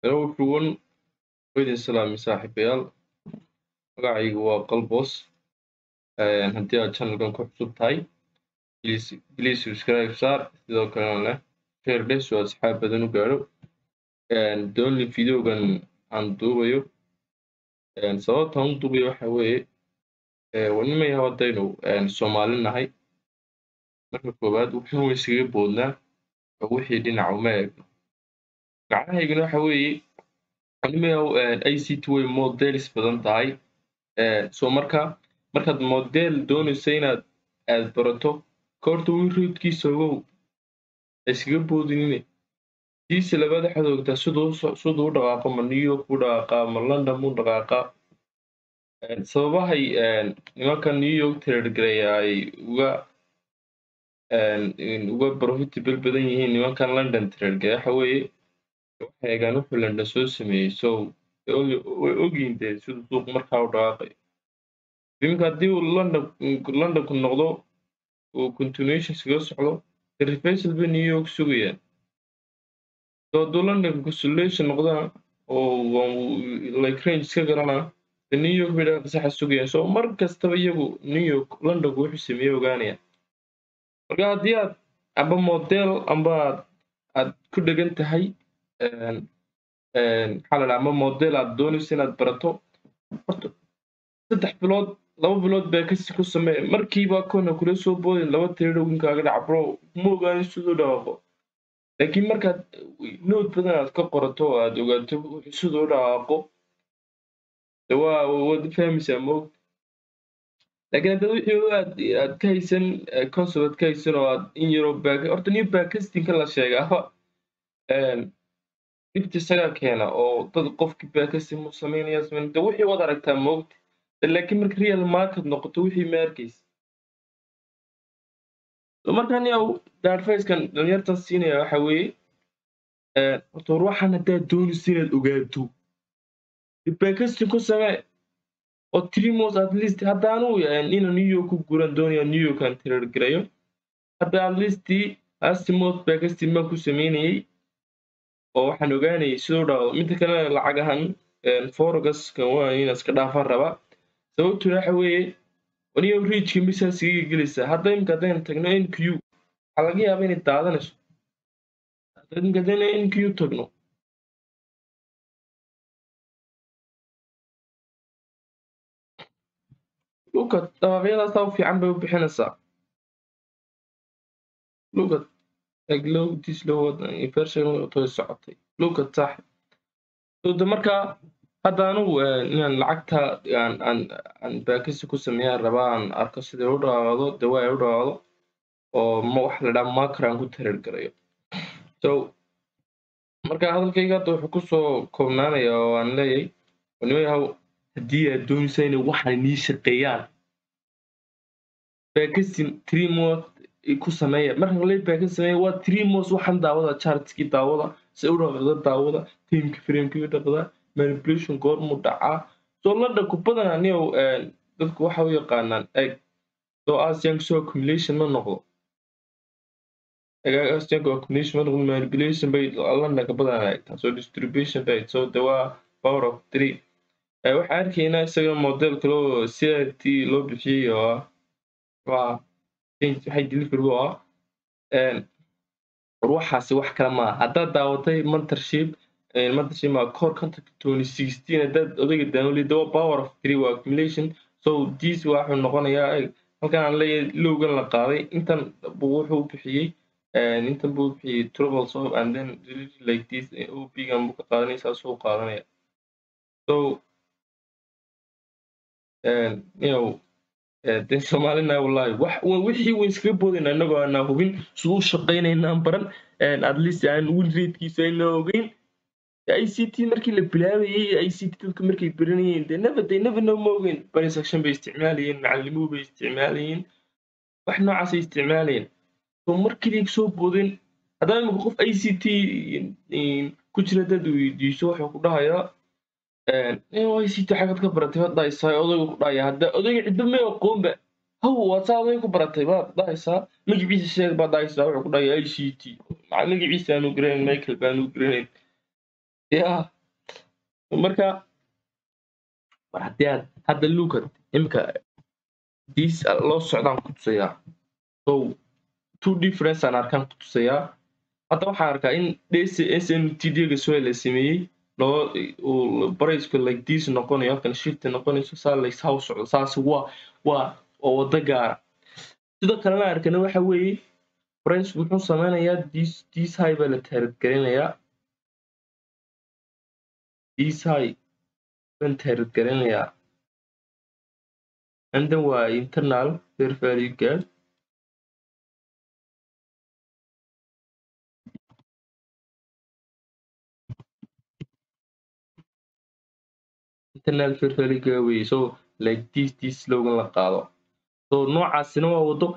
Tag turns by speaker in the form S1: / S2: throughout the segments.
S1: Hello everyone, waa idin salaamay saaxiibayaal. Magacaygu waa Qalboos. Haddii aad channelkan ku cusub tahay, please please subscribe saar, sidoo kalena leh share dheh si uu asxaab badan u gaadho. The only videogan aan duubayo, sababta aan u duubayo waxa weeye, waa nimayahow haddaynu Soomaali nahay. Marka koowaad wuxuun way iskaga boodnaa oo wixii dhinac uma eegno. Macnahayguna waxa weeye, nimayahow, ICT way models badan tahay. So marka markaad model doonayso inaad aad barato, ka horta win rate-kiisa ogow, ha iskaga boodinine. Tiisa labaad waxaad ogtaa siduu u dhaqaaqo, ma New York buu dhaqaaqaa, ma London buu dhaqaaqaa. Sababahay nimanka New York trade gareeya ay uga profitable badan yihiin nimankan London trade gareeya waxa weeye, waxay eegaan wuxuu London soo sameeyey. So only way ogyihiin dee siduu suuqu markaa u dhaqaaqayo. Iminka haddii uu Londonku noqdo uu continuation iskaga socdo, the reversal bay New York sugayaan. So hadduu London consolidation noqdana oo like range iska galana, the New York bay dhaqaaqa saxa sugayaan. So mar kastaba iyagu New York Londonku wuxuu sameeyey ogaanayaan. Marka haddii aad amba model amba aad ku dhegan tahay, maxaa la dhahaa, amba model aad doonayso inaad barato, horta 3 bilood, 2 bilood baa kasi ku samee. Markiiba akoon kula soo boodin, laba trade win kaaga dhaca, bro, ma ogaanin siduu dhaqaaqo. Laakiin markaad note badan aad ka qorato oo aad ogaato siduu u dhaqaaqo, de waa waad fahmaysaa, moog. Laakiin haddaad wixii aad ka haysan concept aad ka haysan oo aad in yaroo back, horta new backtestingka la sheegaaba dhibta isagaa keena oo dad qofkii backtesting mu sameynaya sameyn de wixii waad aragtaa, moogta. Laakiin marka real market noqoto, wixii ma arkaysa. So markaan yow advice-kan dhalinyartan siinaya waxa weeye, horta war waxaan haddaad doonayso inaad ogaato, backtesting ku samee oo 3 months at least. Hadda anugu inaan New York ku guuran doonaya, New York aan trade gareeyo, hadda at least last month backtesting baan ku sameynayay oo waxaan ogaanayay siduu dhaqdo. Midda kalena lacag ahaan forex-ka waa inaan iska dhaafaan rabaa. Sababtuna waxa weeye, waniyo reachka misaa iskaga gelaysaa. Hadda imika haddaynu tagno NQ, waxaa laga yaabaa inay daadanayso. Hadda imika haddaynu NQ tagno, look at dhawaaqyadaasaa u fiican bay u bixinaysaa. Look at, like, low this low inversion toy socotay. Look at, saaxib. So de marka hadda anugu inaan lacagta aan backtesting ku sameeyaan rabaa, aan arko sidai u dhawaaqdo, de waa ay u dhawaaqdo oo ma wax la dhaha macro aan ku trade garayo. So marka hadalkayga hadda wuxuu kusoo koobnaanaya oo aan leeyahay, nimayahow, haddii aad doonaysa inay waxaan nii shaqeeyaan, backtesting 3 month ku sameeya. Marka la backtesting sameeya waa 3 months. Waxaan daawada chartskii, daawada si u dhaqda, daawada timeka framekii u dhaqda, manipulation goormuu dhacaa. So Londonku badanaa niyow dadku waxa u yaqaanaan eg. So Asianku so accumulation ma noqdo, Asianku accumulation ma noqdo, manipulation bay Londonka badanaa egtaa. So distribution bay, so de waa power of three. Waxaan arkaynaa isaga model kale oo CRT loo bixiyey oo ah waa change waxay delivery oo ah. War waxaasi wax kale maaha. Haddaad daawatay mentorship ma core contact 2016, haddaad odayga download, waa power of three, waa accumulation. So this waxuu noqonayaa halkan aan leeyahay lowgan la qaaday, intan buu wuxuu bixiyey, intan buu bixiyey triple top and then like this OB gan buu ka qaadanaya, saasuu qaadanaya. So dee Soomaalina wallahi wax wixii wayn iskaga boodayna inagoo aanaa hubin siduu u shaqaynaynaan baran, at least aan win ratekiisa ayna ogeyn. ICT markii la bilaabayay, ICT dadku markay baranayeen, they never know, ma ogeyn. Price action bay isticmaalayeen, macallimuhu bay isticmaalayeen, wax noocaasay isticmaalayeen. So markii soo boodeen, haddaba imika qof ICT ku jira haddaad weydiiso, wuxuu ku dhahayaa ICT xagad ka baratay baad dhahaysaa, odaygu ku dhahaya. Hadda odayga cidba may aqoonba haw waad saa odayga ku baratay baad dhahaysaa, magaciisa sheeg baad dhahaysaa, wuxuu ku dhahaya ICT, magaciisa aanu garanayn, Michael baanu garanayn. Yeah, marka mar haddii aad hadda look at imika this loo socdaan ku tusayaa. So two difference aan arkaan ku tusayaa. Hadda waxaan arkaa in SMT soo la sameeyey loo uu price like this noqonayo, halkan shift noqonayso, saa like saa u socdo, saas waa wado gaara. Sidoo kalena arkana waxa weeye price wuxuu sameynayaa this high baa la target garinayaa, this high baan target garinayaa, and then waa internal fair value gap. Internal fair value gap weeye. So like this logan la qaado. So noocaasina waa wado.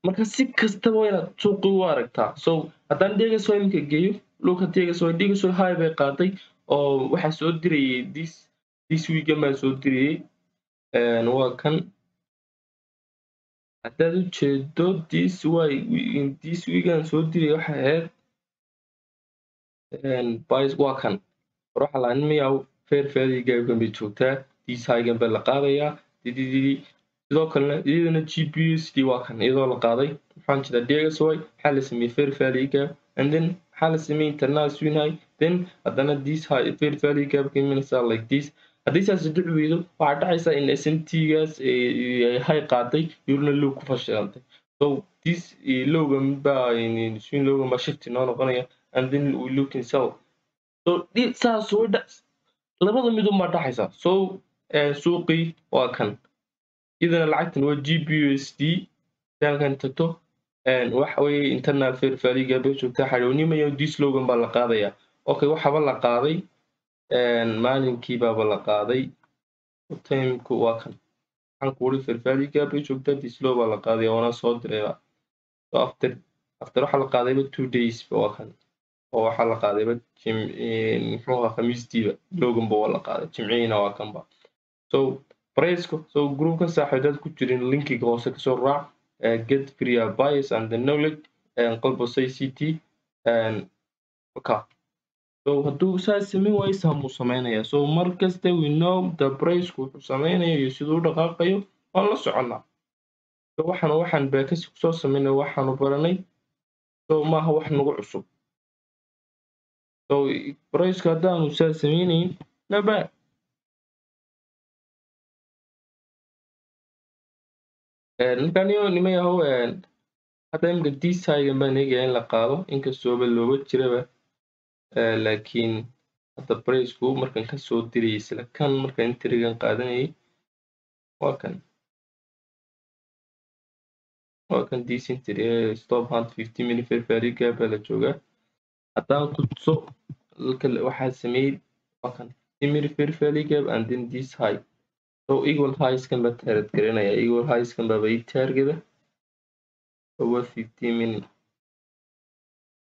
S1: Marka si kastaba waa inaad suuqii u aragtaa. So haddaan DXY iminka geeyo, look at DXY, DXY high bay qaaday oo waxaa soo dirayay this weekend baan soo dirayay. Waa kan haddaad u jeedo this way this weekend soo dirayay waxay ahayd buys. Waa kan war waxaa la nimayaa fair value gapkan bay joogtaa, this highgan baa la qaadayaa dddd. Sidoo kalena iyadana GBPUSD waa kan iyadoo la qaaday. Waxaan jeedaa DXY waxaa la sameeyey fair value gap, and then waxaa la sameeyey internal swing high, then haddana this high fair value gap ka imanaysaa like this. Haddii saas dhici weydo, waxaa dhacaysa in SMT-gaas ay high qaaday, yurna low ku fashilantay. So this lowgan baa swing lowgan baa shift noo noqonaya, and then we look in sell. So saas way labada mid unbaa dhacaysa. So suuqii waa kan, iyadana lacagtan waa GBPUSD. Halkan tagto waxa weeye internal fair value gap bay joogtaa, xadhownimaya this lowgan baa la qaadaya. Okay, waxaaba la qaaday maalinkii baaba la qaaday. Timeku waa kan, waxaan ku uri fair value gap bay joogtaa, this low baa la qaadaya, waana soo dirayba. So after waxaa la qaadayba 2 days ba waa kan, oo waxaa la qaadayba muxuu ahaa khamiistiiba lowgan ba waa la qaaday, jimcihiina waa kanba. So priceku, so groupkan saaxiibaad ku jirin, linkiga hoose kasoo raac, get free advice and the knowledge, Qalbos ICT. Okay, so hadduu saas sameyn waayo, saamuu sameynaya. So mar kasta we know the priceku wuxuu sameynayo iyo siduu u dhaqaaqayo waan la soconnaa. So waxaan baakasi kusoo sameynay, waxaanu baranay, so maaha wax nagu cusub. So priceku haddaanu saas sameynayn naba. Marka niyo nima yahow, hadda imika this highgan baan eegaya in la qaado, inkastooba looga jiraba, laakiin hadda priceku markan kasoo dirayay isla kan markan entrygan qaadanayay waa kan this entry stop hunt 15 minute fair value gap baa la joogaa. Haddaan ku tuso waxaa sameeyey, waa kan 15 minute fair value gap and then this high. So equal highskan baa target garanaya, equal highskan baaba ii targeta over 15 minute.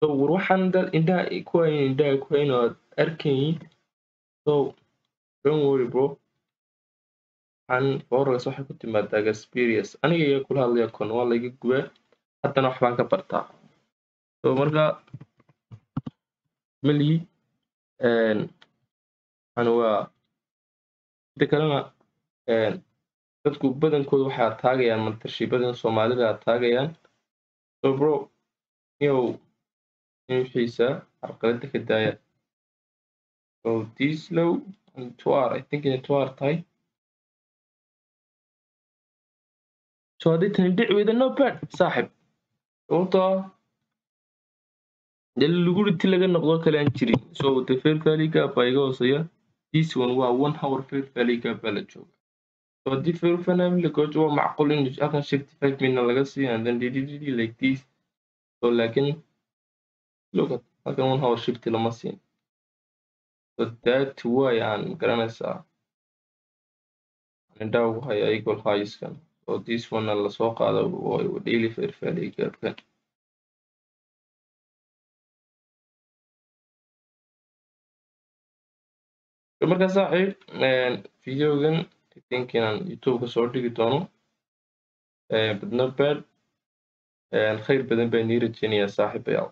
S1: So war waxaan dad indhaha ku hayn, indhaha ku hayn oo aad arkayin. So don't worry, bro. Waxaan forex waxay ku timaadaa experience. Aniga iyaa kula hadlaya, kon waa layga gubaa, haddana wax baan ka bartaa. So marka malihi waxaan waa inta kalena dadku badankooda waxay taagayaan mentorshipadan Soomaalida taagayaan. So bro, yow wixiisa carqalada ka daaya. So this low and 2 hour, I think inay 2 hour tahay. So haddii tani dhici weyda, no bad saaxib, sababtoo ah dee liquidity laga noqdo kale aan jirin. So the fair value gap baa iga hooseeya. This one waa 1 hour fair value gap baa la jooga. So haddii fair value gap waa macquul in halkan shift 5 minute laga siiyo and then ddd like this. So laakiin look at halkan 1 hour shift lama siin. So that why aan garanaysaa indhaha ugu haya equal highskan. So this one lasoo qaado waa daily fair value gapkan. Marka saaxiib, videogan I think inaan YouTube ka soo dhigi doono, but not bad. Khayr badan baan nii rajeynayaa, saaxiibayaal.